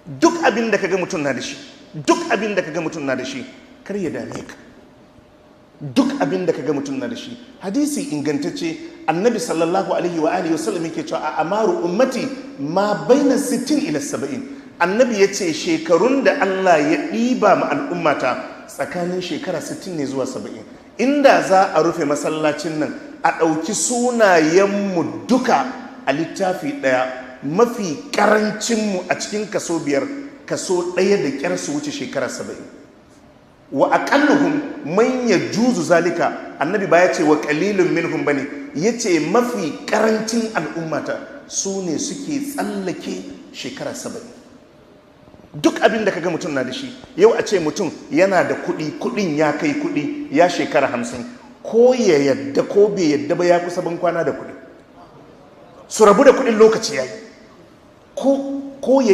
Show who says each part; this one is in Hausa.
Speaker 1: Duk abin da kaga mutum na da shi, duk abin da kaga mutum na da shi, kar ya dame ka. Duk abin da kaga mutum na da shi, hadisi ingantacce, Annabi sallallahu alaihi wa alihi wasallam yake cewa a amaru ummati ma baina 60 ila 70. Annabi ya ce shekarun da Allah ya ɗiba ma al'ummata tsakanin shekara 60 ne zuwa 70. Inda za a rufe masallacin nan, a ɗauki sunayenmu duka a littafi ɗaya, mafi ƙarancinmu a cikin kaso biyar, kaso ɗaya da ƙyar su wuce shekara 70. Wa aqalluhum man yajuzu zalika. Annabi ba ya ce wa qalilun minhum bane, yace mafi karancin al'ummata su ne suke tsallake shekara 70. Duk abin da kaga mutum na da shi yau, a ce mutum yana da kuɗi, kuɗin ya kai kuɗi, ya shekara 50, ko ya yadda ko bai yadda ba, ya kusa ban kwana da kuɗi, su rabu da kuɗin, lokaci yayi ko ya